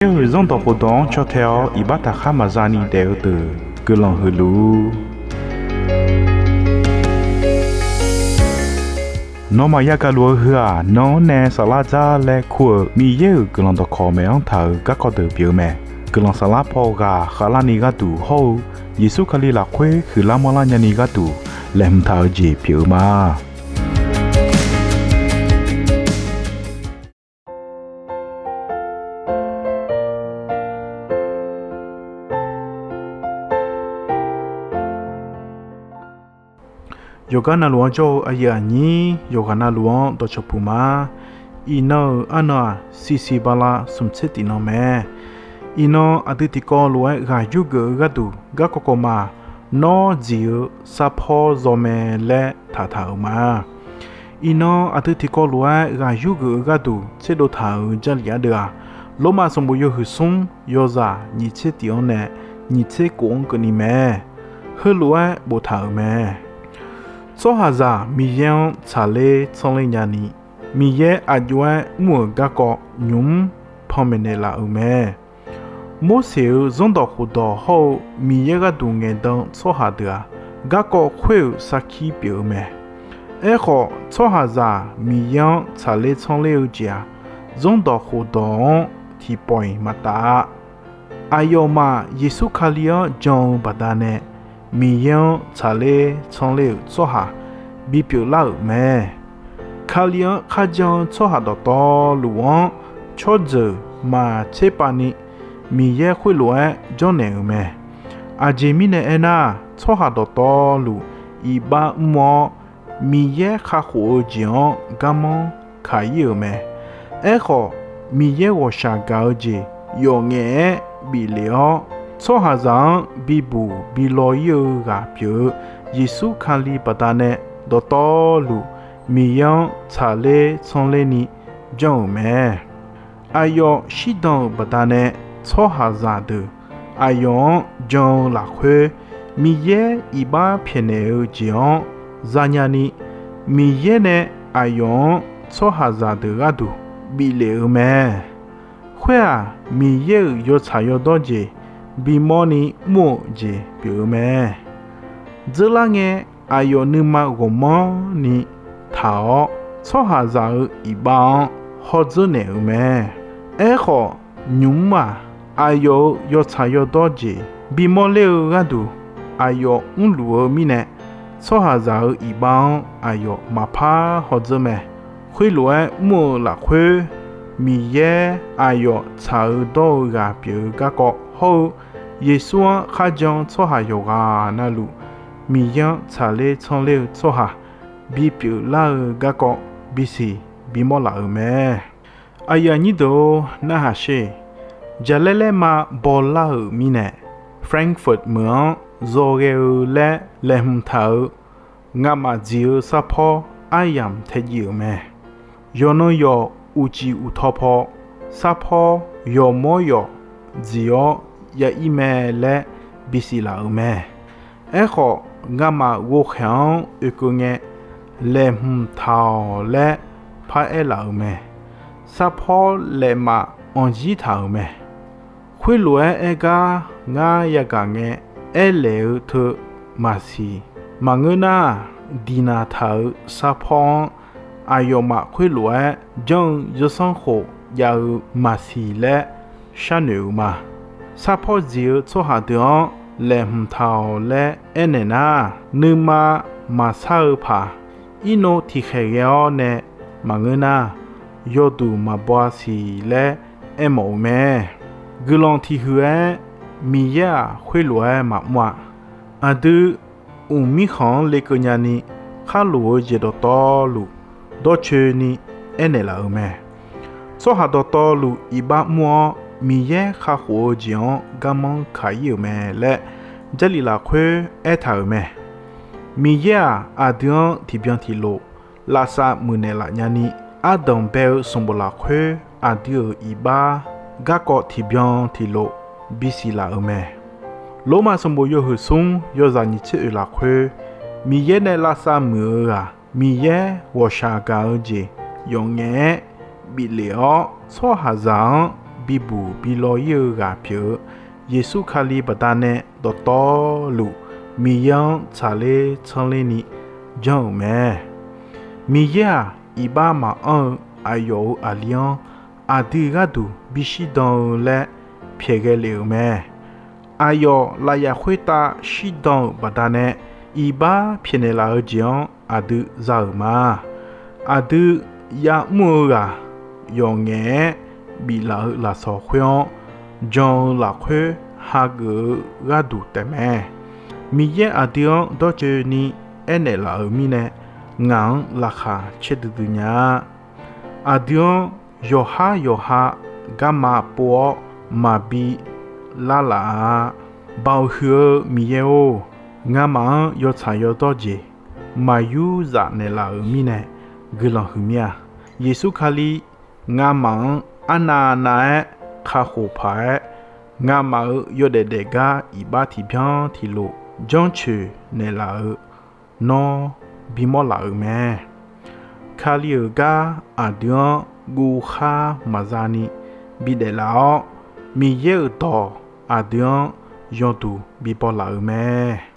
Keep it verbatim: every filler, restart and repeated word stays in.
Miqyaer-euq zanrdawq khofdawq-anr caw tae-awr iqbax taqkhar maqza ni daef-eu deuq guiqlanq huiq luf-ur. Nawmaf yagaq luf-eu heu-aq, nan-anr nae saflar dzar laer kur-euq Miqyaer-euq guiqlanq dawqkawq maeq-anr taq-euq garkawv deuq pyeuf-eu mae. Guiqlanq saflar paw ghaq khavlarni gharduq hawr-eu Yeqsur Kali lafkhoer huiqlar manrlar nyani gharduq laeqhmq taq-eu jeq pyeuf-eu ma. Yawqgar navluf-anr jawr-eu aqyuif aqnyir, yawqghaq navluf-anr dawqcawq puq ma. Iqnan-euq arnan-aq, siqsiq bala smq tser tiq nan mae. Iqnan aqdui tiqkawv lof-aer ghaq yurgeuf-eu gharduq garkawv kawv ma, Nawr dziq-eu sarpawr zaw mae laer taqtaq-euq ma. Iqnan aqdui tiqkawv lof-aer ghaq yurgeuf-eu gharduq tserdov taq-euq Jarlif ardeuv-aq, Lormav sanqbof yawhuiq smr yawzaq nyiq tser tiq-anr nae nyiq tser kof-anr keuvni mae. Heulof-aer boftaq-euq mae. Tsawrhaqzaq Miqyaer-anr tsaqler tsanr ler nyani, Miqyaer aqjox-aer mr-euq garkawv nymq-mr panmaeq naeqlaf-euq mae. Morseq-euq zanrdawq khofdawq hawr-eu Miqyaer gharduq ngaeqdan tsawrhaq deuq-aq, garkawv khoer-euq sarkir pyeuf-eu mae. Aerkhawf, tsawrhaqzaq Miqyaer-anr tsaqler tsanr ler-eu jeq-aq, zanrdawq khofdawq-anr tiqpawf-iq maqtaf-a. Aqyawfmaf Yeqsur Kali-anr jan-eu baqdanae, Miqyaer-anr tsaqler tsanr ler-euq tsawrhaq bipyeuf lar-euq mae. Kali-anr kharjan-eu tsawrhaq dawqtawvluf-anr tsawrjeuq maq tserpav ni Miqyaer khoerlof-aer janrnaeq-euq mae. Aqjeq mirnae aernar, tsawrhaq dawqtawvluf iqbax mr-awr, Miqyaer kakhof-eu jeq-anr garmanr kaq ir-euq mae. Aerkhawf, Miqyaer ghawqshaq gaq-eu jeq yawf ngaef-aer bif lef-awr, tsawrhaqzaq-anr bibuq bi law ir-eu ghaq pyeuf-eu Yeqsur Kali baqdanae dawqtawvluf Miqyaer-anr tsaqler tsanr ler ni janr-euq mae. Aqyawf shirdan-euq baqdanae tsawrhaqzaq deuq aqyawf-anr jan-eu lafkhoer, Miqyaer iqbax pyaeqnaeq-eu jeq-anr zanya ni, Miqyaer nae aqyawf-anr tsawrhaqzaq deuq gharduq bif lef-eu mae. Khoer-aq, Miqyaer-euq yawtsaq yawdawr jeq bimawr ni mr-euq jeq pyeuf-eu mae. Dzeurlar ngae, aqyawf nuima ghawqmanrni taq-awr, tsawrhaqzaq-euq iqbax-anr hawdzeur naeq-euq mae. Aerkhawf, nymq-mr-aq, aqyawf-euq yawtsaq yawdawr jeq bimawr ler-eu gharduq, aqyawf mrluf-eu mirnae, tsawrhaqzaq-euq iqbax-anr aqyawf maqpar hawdzeur mae. Khoerlof-aer mr-eu lafkhoer, Miqyaer aqyawf tsaq-eu dawr-eu ghaq pyeuf-eu garkawv hawr-eu, Yeqsur-anr kharjan-eu tsawrhaq yawqghaq navluf, Miqyaer-anr tsaqler tsanr ler-eu tsawrhaq bipyeuf lar-eu garkawv bisiq bimawr laf-euq mae. Aqyuif aqnyir deuq-or, narhaq sher. Jaqlaer laerma bawlar-euq mirnae, Frankfurt meuq-anr zawghae-eu laer laeqhmq taq-euq ngamaf dziq-eu sarpawr aryamq taejiv-euq mae. Yawqnan yawq uqcif uqtaw paw, sarpawr yawqmawr yawq dziq-awr ya ir mae laer bisiq laf-euq mae. Aerkhawf, ngamaf ghovkhaeq-anr oekeuv ngae, laeqhmq taq-awq laer paraer laf-euq mae. Sarpawr laeqmaf anqjir taq-euq mae. Khoerlof-aer aer gar ngar yagaq ngae, aerlaeq-eu teu maqsiq. Maqngeur nar, diqnaq taq-euq sarpawr-anr aqyawfmaf khoerlof-aer janr-eu zanrsanrkhof jav-eu maqsiq laer sharnoeq-euq ma. Sarpawr dziq-eu tsawrhaq deuq-anr laeqhmq taq-awq laer aernaeq nar, nuima maqsar-eu paq, irnov tiqkhaeq ghae-awr nae maqngeur nar, yawduq maqbaw-a siq laer aermawf-eu mae. Guiqlanq tiqhuiq-aer Miqyaer-aq khoerlof-aer maqmr-a. Aqdui, mqmir khanq-anr lekeuv nyani, khar loq-eu jeq dawqtawvluf dawrcoeni aernaeq laf-euq mae. Tsawrhaq dawqtawvluf iqbax mr-awr, Miqyaer kakhof-eu jeq-anr garmanr kaq ir-euq mae laer, Jarlif lafkhoer aertaq-euq mae. Miqyaer-aq, aqdui-anr tiqbyan tiqlof lavsav muiqnaeq laf nyani, ardanq bae-eu sanqbof lafkhoer aqdui-euq iqbax garkawv tiqbyan tiqlof bisiq laf-euq mae. Lormav sanqbof yawhuiq smr yawzaq nyiq tser oeq lafkhoer, Miqyaer nae lavsav muiq-eu ghaq, Miqyaer ghawqshaq gaq-eu jeq yawf ngaef-aer bif lef-awr, tsawrhaqzaq-anr bibuq bi law-ir-eu ghaq pyeuf-eu Yeqsur Kali baqdanae dawqtawvluf Miqyaer-anr tsaqler tsanr ler ni janr-euq mae. Miqyaer-aq, iqbax maqanr-eu aqyawf-euq aqli-anr aqdui gharduq bishir dan-eu laer pyaeqghae lef-euq mae. Aqyawf lafyaf khoertav shirdan-euq baqdanae iqbax pyaeqnaeq laf-eu jeq-anr aqdui za-euq ma. Aqdui ya'mr-eu ghaq yawf ngaef-aer biflaf-eu lafsawq khoer-anr jan-eu lafkhoer hageuf-eu gharduq taefmae. Miqyaer aqdui-anr dawrcoeni aernaeq laf-euq mirnae, ngaq-anr laqkhaq caerdui dui nya-a. Aqdui-anr yawqhar yawqha garma pov-awr maqbi lar laf-a. Baoq huiq-eu Miqyaer-or, ngamaf-anr yawtsaq yawdawr jeq maqyur zaf naeqlaf-euq mirnae guiqlanq huiq mir-a. Yeqsur Kali ngamaf-anr arnav nav-aer kakhof paq-aer, ngamaf-euq yawdaef daefgar iqbax tiqbyan tiqlof janrcoeq naeqlaf-eu nawr bimawr laf-euq mae. Kali-euq gar aqdui-anr guvkhar maqza ni bidaef laf-awr, Miqyaer-euq dawq aqdui-anr yawduq bibaw laf-euq mae.